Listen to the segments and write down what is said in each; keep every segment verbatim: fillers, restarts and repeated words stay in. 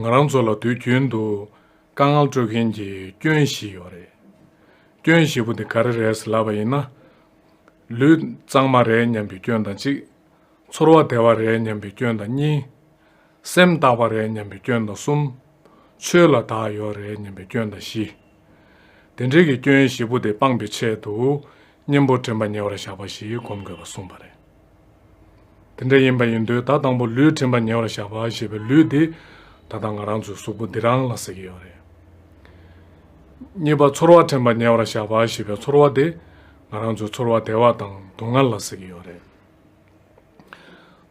ང་རང་ཚོ་ལ་དུས་རྒྱུན་དུ་དཀའ་ངལ་སྤྲོད་མཁན་གྱི་སྐྱོན་བཞི་ཡོད་རེད། སྐྱོན་བཞི་པོ་དེ་ག་རེ་རེད་ཟེར་ལབ་པ་ཡིན་ན། ལུས་གཙང་མ་རེད་སྙམ་པའི་སྐྱོན་དང་གཅིག། ཚོར་བ་བདེ་བ་རེད་སྙམ་པའི་སྐྱོན་དང་གཉིས། སེམས་རྟག་པ་རེད་སྙམ་པའི་སྐྱོན་དང་གསུམ། ཆོས་ལ་བདག་ཡོད་རེད་སྙམ་པའི་སྐྱོན་དང་བཞི། དེ་འདྲའི་གི་སྐྱོན་བཞི་པོ་དེ་སྤངས་པའི་ཆེད་དུ། གཉེན་པོ་དྲན་པ་ཉེ་བར་བཞག་པ་ཞིག་སྒོམ་དགོས་པ་གསུངས་པ་རེད། དེ་འདྲ་ཡིན་པ་ཡིན་དུས་ད་དང་པོ་ལུས་དྲན་པ་ཉེ་བར་བཞག་པ་ཞེས་པའི་ལུས་དེ། ད་ལྟ་ང་རང་ཚོའི་གཟུགས་པོ་འདི་རང་ལ་ཟེར་གྱི་ཡོད་རེད། གཉིས་པ་ཚོར་བ་དྲན་པ་ཉེ་བར་བཞག་པ་ཞེས་པའི་ཚོར་བ་དེ། ང་རང་ཚོའི་ཚོར་བ་བདེ་བ་དང་སྡུག་བསྔལ་ལ་ཟེར་གྱི་ཡོད་རེད།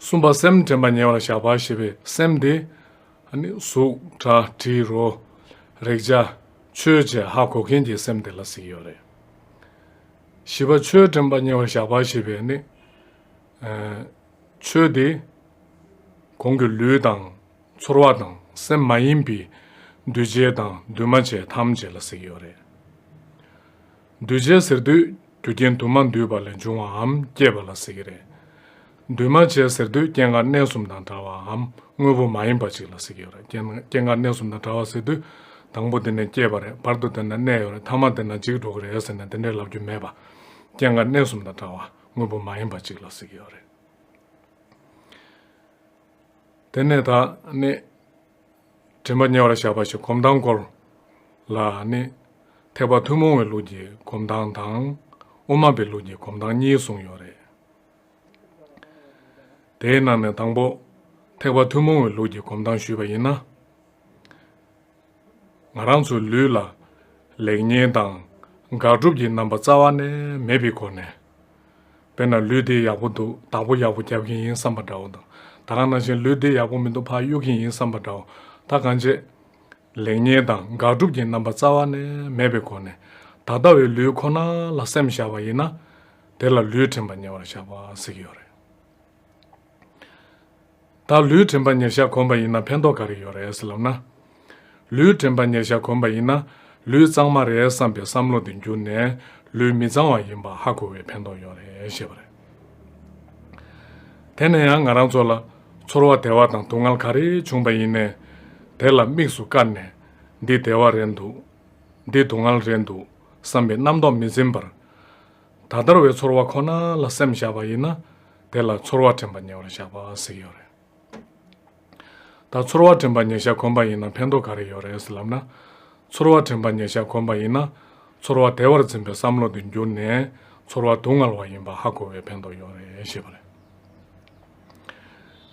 གསུམ་པ་སེམས་དྲན་པ་ཉེ་བར་བཞག་པ་ཞེས་པའི་སེམས་དེ། ཨ་ནི་གཟུགས་སྒྲ་དྲི་རོ། རེག་བྱ། ཆོས་བཅས་ཧ་གོ་མཁན་གྱི་སེམས་དེ་ལ་ཟེར་གྱི་ཡོད་རེད། བཞི་པ་ཆོས་དྲན་པ་ཉེ་བར་བཞག་པ་ཞེས་པས་ནི། ཨ། ཆོས་དེ། གོང་གི་ལུས་དང་། ཚོར་བ་དང་སེམས་མ་ཡིན་པའི། འདུས་བྱས་དང་འདུས་མ་བྱས་ཐམས་ཅད་ལ་ཟེར་གྱི་ཡོད་རེད། འདུས་བྱས་ཟེར་དུས་རྒྱུ་རྐྱེན་དུ་མ་འདུས་པ་ལས་བྱུང་བའམ་སྐྱེས་པ་ལ་ཟེར་གྱི་རེད། འདུས་མ་བྱས་ཟེར་དུས་སྐྱེ་འགག་གནས་གསུམ་དང་བྲལ་བའམ་དངོས་པོ་མ་ཡིན་པ་ཅིག་ལ་ཟེར་གྱི་ཡོད་རེད། སྐྱེ་སྐྱེ་འགག་གནས་གསུམ་དང་བྲལ་བ་ཟེར་དུས། དང་པོ་དེ་ནས་སྐྱེས་པ་རེད། བར་དུ་དེ་ནས་གནས་ཡོད་རེད། ཐ་མ་དེ་ན་འཇིག་འགྲོ་གི་རེད་ཟེར་ནས་དེ་འདྲའི་ལབ་རྒྱུ་མེད་པ། སྐྱེ་འགག་གནས་གསུམ་དང་བྲལ་བ་དངོས་པོ་མ་ཡིན་པ་ཅིག་ལ་ཟེར་གྱི་ཡོད་རེད། དེ་ནས་ད་ནི། དྲན་པ་ཉེ་བར་བཞག་པ་ཞེས་སྒོམ་སྟངས་སྐོར་ལ་ནི། ཐེག་པ་ཐུན་མོང་བའི་ལུགས་ཀྱི་སྒོམ་སྟངས་དང་། དབུ་མ་པའི་ལུགས་ཀྱི་སྒོམ་སྟངས་གཉིས་གསུངས་ཡོད་རེད། དེའི་ནང་ནས་དང་པོ། ཐེག་པ་ཐུན་མོང་བའི་ལུགས་ཀྱི་སྒོམ་སྟངས་ཞུས་པ་ཡིན་ན། ང་རང་ཚོའི་ལུས་ལ་ལེགས་ཉེས་དང་དགག་སྒྲུབ་ཀྱི་རྣམ་པ་རྩ་བ་ནས་མེད་པའི་སྒོ་ནས། དཔེར་ན་ལུས་འདི་ཡག་པོ་འདུག་བདག་པོ་ཡག་པོ་རྒྱབ་ཀྱི་ཡིན་བསམ་པ་འདྲ་བོ་དང་། ད་ག་ནང་བཞིན་ལུས་འདི་ཡག་པོ་མི་འདུག་ཕར་གཡུག་གི་ཡིན་བསམ་པ་འདྲ་བོ། ད་གང་བྱེད། ལེགས་ཉེས་དང་དགག་སྒྲུབ་ཀྱི་རྣམ་པ་རྩ་བ་ནས་མེད་པའི་སྒོ་ནས། ད་ལྟ་བའི་ལུས་ཁོ་ན་ལ་སེམས་བཞག་པ་ཡིན་ན། དེ་ལ་ལུས་དྲན་པ་ཉེ་བར་བཞག་པ་ཟེར་གྱི་ཡོད་རེད། ད་ལུས་དྲན་པ་ཉེར་བཞག་གོམས་པ་ཡིན་ན་ཕན་ཐོགས་ག་རེ་ཡོད་རེད་ཟེར་ལབ་ན། ལུས་དྲན་པ་ཉེར་བཞག་གོམས་པ་ཡིན་ན། ལུས་གཙང་མ་རེད་བསམ་པའི་བསམ་བློ་དེ་འགྱུར་ནས། ལུས་མི་གཙང་བ་ཡིན་པ་ཧ་གོ་བའི་ཕན་ཐོགས་ཡོད་རེད་ཞེས་པ་རེད། དེ་ནས་ཡང་ང་རང་ཚོ་ལ་ཚོར་བ་བདེ་བ་དང་སྡུག་བསྔལ་ག་རེ་བྱུང་པ་ཡིན་ནའི། དེ་ལ་དམིགས་སུ་བཀར་ནས། འདི་བདེ་བ་རེད་འདུག་འདི་སྡུག་བསྔལ་རེད་འདུག་བསམ་པའི་རྣམ་རྟོག་མི་འཛིན་པར། ད་ལྟར་བའི་ཚོར་བ་ཁོ་ན་ལ་སེམས་བཞག་པ་ཡིན་ན། དེ་ལ་ཚོར་བ་དྲན་པ་ཉེ་བར་བཞག་པ་ཟེར་གྱི་ཡོད་རེད། ད་ཚོར་བ་དྲན་པ་ཉེར་བཞག་གོམས་པ་ཡིན་ན་ཕན་ཐོགས་ག་རེ་ཡོད་རེད་ཟེར་ལབ་ན། ཚོར་བ་དྲན་པ་ཉེར་བཞག་གོམས་པ་ཡིན་ན། ཚོར་བ་བདེ་བར་འཛིན་པའི་བསམ་བློ་དེ་འགྱུར་ནས། ཚོར་བ་སྡུག་བསྔལ་བ་ཡིན་པ་ཧ་གོ་བའི་ཕན་ཐོགས་ཡོད་རེད་ཞེས་པ་རེད།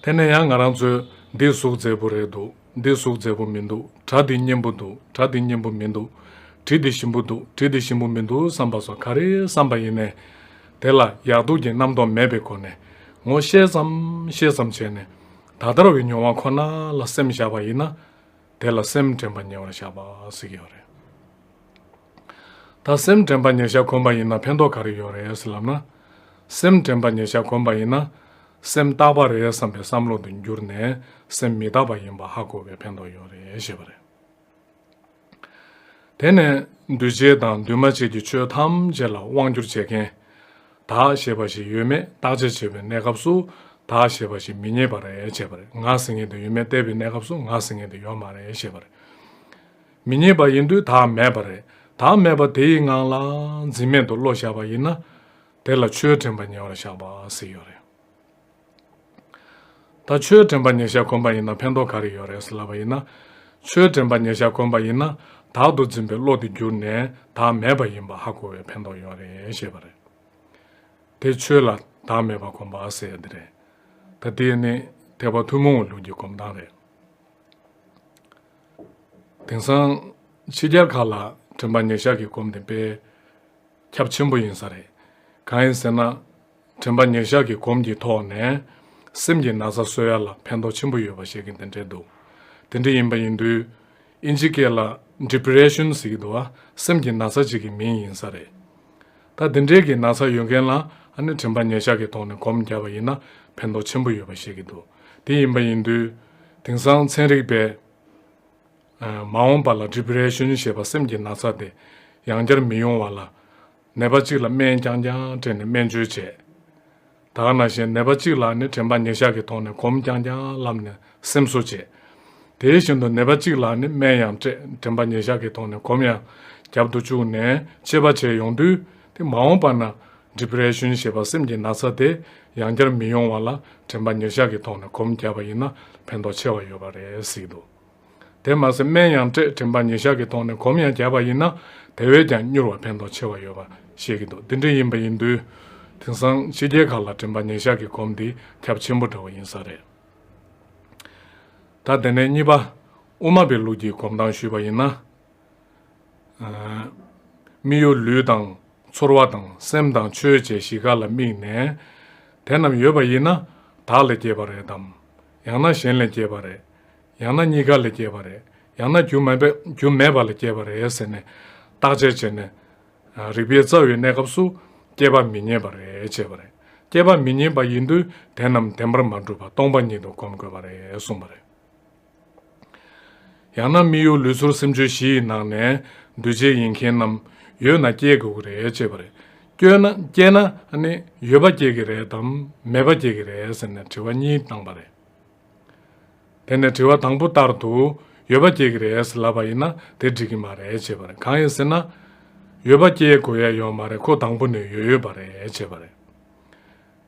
དེ་ནས་ཡང་ང་རང་ཚོས་འདི་གཟུགས་མཛེས་པོ་རེད་འདུག་འདི་གཟུགས་མཛེས་པོ་མི་འདུག་སྒྲ་འདི་སྙན་པོ་འདུག་སྒྲ་འདི་སྙན་པོ་མི་འདུག་དྲི་འདི་ཞིམ་པོ་འདུག་དྲི་འདི་ཞིམ་པོ་མི་འདུག་བསམ་པ་སོགས་ག་རེ་བསམ་པ་ཡིན་ནའི། དེ་ལ་ཡག་སྡུག་གི་རྣམ་རྟོག་མེད་པའི་སྒོ་ནས། ངོ་ཤེས་ཙམ་ཤེས་ཙམ་བྱས་ནས། ད་ལྟར་བའི་མྱོང་བ་ཁོ་ན་ལ་སེམས་བཞག་པ་ཡིན་ན། དེ་ལ་སེམས་དྲན་པ་ཉེ་བར་བཞག་པ་ཟེར་གྱི་ཡོད་རེད། ད་སེམས་དྲན་པ་ཉེར་བཞག་གོམས་པ་ཡིན་ན་ཕན་ཐོགས་ག་རེ་ཡོད་རེད་ཟེར་ལབ་ན། སེམས་དྲན་པ་ཉེར་བཞག་གོམས་པ་ཡིན་ན། སེམས་རྟག་པ་རེད་བསམ་པའི་བསམ་བློ་དེ་འགྱུར་ནས། སེམས་མི་རྟག་པ་ཡིན་པ་ཧ་གོ་བའི་ཕན་ཐོགས་ཡོད་རེད་ཞེས་པ་རེད། དེ་ནས་འདུས་བྱས་དང་འདུས་མ་བྱས་ཀྱི་ཆོས་ཐམས་ཅད་ལ་དབང་སྒྱུར་བྱེད་མཁན། བདག་ཞེས་པ་ཞིག་ཡོད་མེད་བརྟག་དཔྱད་བྱེད་པའི་གནས་སྐབས་སུ། བདག་ཞེས་པ་ཞིག་མི་རྙེད་པ་རེད་ཅེས་པ་རེད། ང་ཟེར་མཁན་དེ་ཡོད་མེད་བལྟས་པའི་གནས་སྐབས་སུ་ང་ཟེར་མཁན་དེ་ཡོད་མ་རེད་ཅེས་པ་རེད། མི་རྙེད་པ་ཡིན་དུས་བདག་མེད་པ་རེད། བདག་མེད་པ་དེ་ཡི་ངང་ལ་འཛིན་མེད་དུ་བློ་བཞག་པ་ཡིན་ན། དེ་ལ་ཆོས་དྲན་པ་ཉེ་བར་བཞག་པ་ཟེར་ཡོད་རེད། ད་ཆོས་དྲན་པ་ཉེར་བཞག་གོམས་པ་ཡིན་ན་ཕན་ཐོགས་ག་རེ་ཡོད་རེད་ཟེར་ལབ་པ་ཡིན་ན། ཆོས་དྲན་པ་ཉེར་བཞག་གོམས་པ་ཡིན་ན། བདག་ཏུ་འཛིན་པའི་བློ་དེ་འགྱུར་ནས་བདག་མེད་པ་ཡིན་པ་ཧ་གོ་བའི་ཕན་ཐོགས་ཡོད་རེད་ཞེས་པ་རེད། དེ་ཆོས་ལ་བདག་མེད་པ་གོམས་པ་ཟེར་ཡ་འདི་རེད། ད་དེ་ནི་ཐེག་པ་ཐུན་མོང་བའི་ལུགས་ཀྱི་གོམས་སྟངས་རེད། དེང་སང་ཕྱི་རྒྱལ་ཁག་ལ་དྲན་པ་ཉེར་བཞག་གི་གོམས་དེ་དཔེ་ཁྱབ་ཆེན་པོ་ཡིན་ས་རེད། གང་ཡིན་ཟེར་ན། དྲན་པ་ཉེར་བཞག་གི་གོམས་ཀྱི་ཐོག་ནས་སེམས་ཀྱི་ན་ཚ་གསོ་ཡ་ལ་ཕན་ཐོགས་ཆེན་པོ་ཡོད་པ་བཤད་མཁན་དེ་འདྲས་འདུག་དེ་འདྲ་ཡིན་པ་ཡིན་དུས། ཨིན་ཇི་སྐད་ལ་depression་ཟེར་གྱི་འདུག་བ། སེམས་ཀྱི་ན་ཚ་ཅིག་གི་མིང་ཡིན་ས་རེད། ད་དེ་འདྲའི་གི་ན་ཚ་ཡོད་མཁན་ལ་ཨ་ནི་དྲན་པ་ཉེར་བཞག་གི་ཐོག་ནས་གོམས་བརྒྱབ་པ་ཡིན་ན་ཕན་ཐོགས་ཆེན་པོ་ཡོད་པ་བཤད་ཀྱི་འདུག་དེ་ཡིན་པ་ཡིན་དུས། དེང་སང་ཚན་རིག་པས། ཨ། མ་འོངས་པ་ལ་depression་ཞེས་པ་སེམས་ཀྱི་ན་ཚ་དེ་ཡང་བསྐྱར་མི་ཡོང་བ་ལ། ནད་པ་གཅིག་ལ་སྨན་རྐྱང་རྐྱང་སྤྲད་ནས་སྨན་བཅོས་བྱས། ད་ག་ནང་བཞིན་ནད་པ་གཅིག་ལ་ནི་དྲན་པ་ཉེར་བཞག་གི་ཐོག་ནས་གོམས་རྐྱང་རྐྱང་ལབ་ནས་སེམས་གསོ་བྱས། དེ་བཞིན་དུ་ནད་པ་གཅིག་ལ་ནི་སྨན་ཡང་སྤྲད། དྲན་པ་ཉེར་བཞག་གི་ཐོག་ནས་སྒོམ་ཡང་རྒྱབ་ཏུ་བཅུག་ནས་དཔྱད་པ་བྱས་ཡོང་དུས། དེ་མ་འོངས་པ་ན་ཌི་པི་རེ་ཤོན་ཞེས་པ་སེམས་ཀྱི་ན་ཚ་དེ་ཡང་བསྐྱར་མི་ཡོང་བ་ལ་དྲན་པ་ཉེར་བཞག་གི་ཐོག་ནས་སྒོམ་བརྒྱབ་པ་ཡིན་ན་ཕན་ཐོགས་ཆེ་བ་ཡོད་པ་རེད་ཟེར་གྱི་འདུག་དེ་མ་ཟད་སྨན་ཡང་སྤྲད། དྲན་པ་ཉེར་བཞག་གི་ཐོག་ནས་སྒོམ་ཡང་བརྒྱབ་པ་ཡིན་ན་དེ་བས་ཀྱང་མྱུར་བ་ཕན་ཐོགས་ཆེ་བ་ཡོད་པ་བཤད་ཀྱི་འདུག་དེ་འདྲ་ཡིན་པ་ཡིན་དུས་དེང་སང་ཕྱི་རྒྱལ་ཁག་ལ་དྲན་པ་ཉེར་བཞག་གི་སྒོམ་འདི་ཁྱབ་ཆེན་པོ་འདྲ་བ་ཡིན་ས་རེད། ད་དེ་ནས་གཉིས་པ་དབུ་མ་པའི་ལུགས་ཀྱི་སྒོམ་སྟངས་ཞུས་པ་ཡིན་ན། ཨ། མི་གཡོ་ལུས་དང་ཚོར་བ་དང་སེམས་དང་ཆོས་བཅས་བཞི་ཀ་ལ་དམིགས་ནས། དེ་རྣམས་ཡོད་པ་ཡིན་ན་བདག་ལས་སྐྱེས་པ་རེད་དམ། ཡང་ན་གཞན་ལས་སྐྱེས་པ་རེད། ཡང་ན་གཉིས་ཀ་ལས་སྐྱེས་པ་རེད། ཡང་ན་རྒྱུ་མེད་པ་རྒྱུ་མེད་པ་ལས་སྐྱེས་པ་རེད་ཟེར་ནས་བརྟག་དཔྱད་བྱས་ནས། རིགས་པའི་རྩ་བའི་གནས་སྐབས་སུ་སྐྱེས་པ་མི་རྙེད་པ་རེད་བྱས་པ་རེད། སྐྱེས་པ་མི་རྙེད་པ་ཡིན་དུས་དེ་རྣམས་བདེན་པར་མ་གྲུབ་པ་སྟོང་པ་ཉིད་དུ་སྒོམ་དགོས་པ་རེད་གསུངས་པ་རེད། ཡང་ན་མི་གཡོ་ལུས་ཚོར་སེམས་ཆོས་བཞི་ཡི་ནང་ནས་འདུས་བྱས་ཡིན་མཁན་རྣམས་ཡོད་ན་སྐྱེ་དགོས་ཀྱི་རེད་བྱས་པ་རེད། སྐྱོན་ན་སྐྱེས་ན་ནི་ཡོད་པ་སྐྱེ་གི་རེད་དམ་མེད་པ་སྐྱེ་གི་རེད་ཟེར་ནས་དྲི་བ་གཉིས་བཏང་པ་རེད། དེ་ནས་དྲི་བ་དང་པོ་ལྟར་དུ་ཡོད་པ་སྐྱེ་གི་རེད་ལབ་པ་ཡིན་ན་དེ་འགྲིག་གི་མ་རེད་བྱས་པ་རེད། གང་ཡིན་ཟེར་ན། ཡོད་པ་སྐྱེ་དགོས་ཡ་ཡོད་མ་རེད། ཁོ་དང་པོ་ནས་ཡོད་ཡོད་པ་རེད་བྱས་པ་རེད།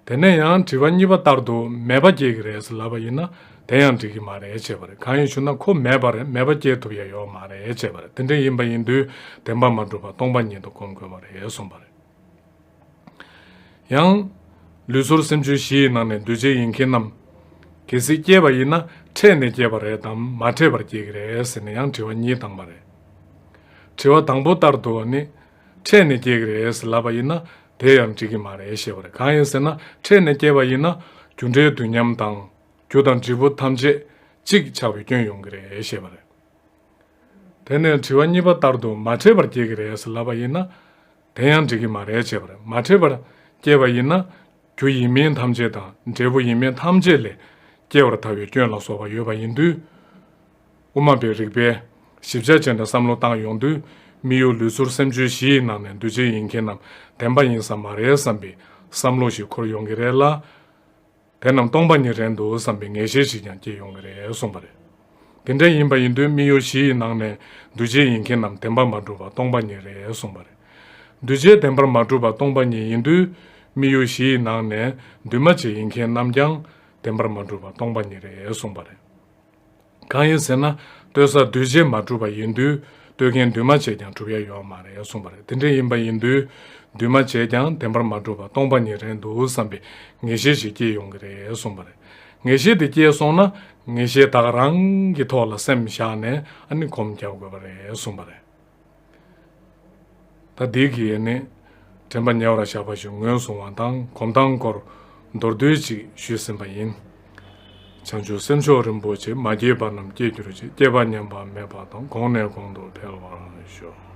དེ་ནས་ཡང་དྲི་བ་གཉིས་པ་ལྟར་དུ་མེད་པ་སྐྱེ་གི་རེད་ལབ་པ་ཡིན་ན་དེ་ཡང་འགྲིག་གི་མ་རེད་བྱས་པ་རེད། གང་ཡིན་ཞུ་ན་ཁོ་མེད་པ་རེད། མེད་པ་སྐྱེ་ཐུབ་ཡ་ཡོད་མ་རེད་བྱས་པ་རེད། དེ་འདྲ་ཡིན་པ་ཡིན་དུས་བདེན་པ་མ་གྲུབ་པ་སྟོང་པ་ཉིད་དུ་སྒོམ་དགོས་པ་རེད་གསུངས་པ་རེད། ཡང་། ལུས་ཚོར་སེམས་ཆོས་བཞི་ཡི་ནང་ནས་འདུས་བྱས་ཡིན་མཁན་རྣམས། གལ་སྲིད་སྐྱེས་པ་ཡིན་ན་འཕྲད་ནས་སྐྱེས་པ་རེད་དམ་མ་འཕྲད་པར་སྐྱེས་ཀྱི་རེད་ཟེར་ནས་ཡང་དྲི་བ་གཉིས་བཏང་པ་རེད། དྲི་བ་དང་པོ་ལྟར་དུ་ནི། འཕྲད་ནས་སྐྱེས་ཀྱི་རེད་ཟེར་ལབ་པ་ཡིན་ན་དེ་ཡང་འགྲིག་གི་མ་རེད་བཤད་པ་རེད། གང་ཡིན་ཟེར་ན་འཕྲད་ནས་སྐྱེས་པ་ཡིན་ན་རྒྱུ་འབྲས་དུས་མཉམ་དང་། རྒྱུ་དང་འབྲས་བུ་ཐམས་ཅད་གཅིག་ཆགས་པའི་སྐྱོན་ཡོང་གི་རེད་བཤད་པ་རེད། དེ་ནས་དྲི་བ་གཉིས་པ་ལྟར་དུ་མ་འཕྲད་པར་སྐྱེ་གི་རེད་ཟེར་ལབ་པ་ཡིན་ན། དེ་ཡང་འགྲིག་གི་མ་རེད་བྱས་པ་རེད། མ་འཕྲད་པར་སྐྱེས་པ་ཡིན་ན། རྒྱུ་ཡིན་མིན་ཐམས་ཅད་དང་འབྲས་བུ་ཡིན་མིན་ཐམས་ཅད་ལས་སྐྱེ་བར་ཐལ་བའི་སྐྱོན་ལ་སོགས་པ་ཡོད་པ་ཡིན་དུས། དབུ་མ་པའི་རིགས་པས་ཞིབ་ཆ་བྱས་ནས་བསམ་བློ་བཏང་ཡོང་དུས་མི་གཡོ་ལུས་ཚོར་སེམས་ཆོས་བཞི་ཡི་ནང་ནས་འདུས་བྱས་ཡིན་མཁན་རྣམས་བདེན་པ་ཡིན་ས་མ་རེད་བསམ་པའི་བསམ་བློ་ཞིག་འཁོར་ཡོང་གི་རེད་ལ། དེ་རྣམས་སྟོང་པ་ཉིད་རེད་འདུག་བསམ་པའི་ངེས་ཤེས་ཤིག་ཀྱང་སྐྱེ་ཡོང་གི་རེད་གསུངས་པ་རེད། དེ་འདྲ་ཡིན་པ་ཡིན་དུས་མི་གཡོ་བཞི་ཡི་ནང་ནས་འདུས་བྱས་ཡིན་མཁན་རྣམས་བདེན་པར་མ་གྲུབ་པ་སྟོང་པ་ཉིད་རེད་གསུངས་པ་རེད། འདུས་བྱས་བདེན་པར་མ་གྲུབ་པ་སྟོང་པ་ཉིད་ཡིན་དུས་མི་གཡོ་བཞི་ཡི་ནང་ནས་འདུས་མ་བྱས་ཡིན་མཁན་རྣམས་ཀྱང་བདེན་པར་མ་གྲུབ་པ་སྟོང་པ་ཉིད་རེད་གསུངས་པ་རེད། གང་ཡིན་ཟེར་ན་ལྟོས་ས་འདུས་བྱས་མ་གྲུབ་པ་ཡིན་དུས་ལྟོས་མཁན་འདུས་མ་བྱས་ཀྱང་གྲུབ་ཡ་ཡོད་མ་རེད་གསུངས་པ་རེད། དེ་འདྲ་ཡིན་པ་ཡིན་དུས་འདུས་མ་བྱས་ཀྱང་བདེན་པར་མ་གྲུབ་པ་སྟོང་པ་ཉིད་རེད་འདུག་བསམ་པའི་ངེས་ཤེས་ཤིག་སྐྱེ་ཡོང་གི་རེད་གསུངས་པ་རེད། ངེས་ཤེས་དེ་སྐྱེས་སོང་ན་ངེས་ཤེས་དག་རང་གི་ཐོག་ལ་སེམས་བཞག་ནས་ཨ་ནི་སྒོམ་རྒྱག་དགོས་པ་རེད་གསུངས་པ་རེད། ད་འདི་གིས་ནི་དྲན་པ་ཉེ་བར་བཞག་པ་ཞིག་ངོས་བཟུང་བ་དང་སྒོམ་སྟངས་སྐོར་མདོར་བསྡུས་ཅིག་ཞུས་ཟིན་པ་ཡིན། བྱང་ཆུབ་སེམས་མཆོག་རིན་པོ་ཆེ། མ་སྐྱེས་པ་རྣམས་སྐྱེ་གྱུར་ཅིག་སྐྱེས་པ་ཉམས་པ་མེད་པ་དང་། གོང་ནས་གོང་དུ་འཕེལ་བར་ཤོག